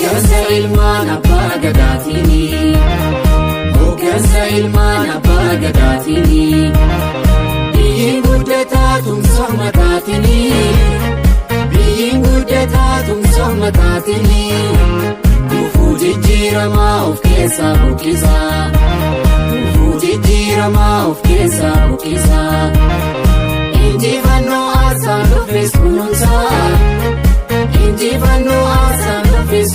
Hooggansa ilmaan abbaa gadaatiini. Hooggansa ilmaan abbaa gadaatiini. Biyyi guddataa tumsa ummataatiini. Biyyi guddataa tumsa ummataatiini. Gufuu jijjiiramaa of keessaa buqqisaa. Gufuu jijjiiramaa of keessaa buqqisaa. Injifannoo aarsaan dhufes kunuunsaa. Injifannoo aarsaan dhufes.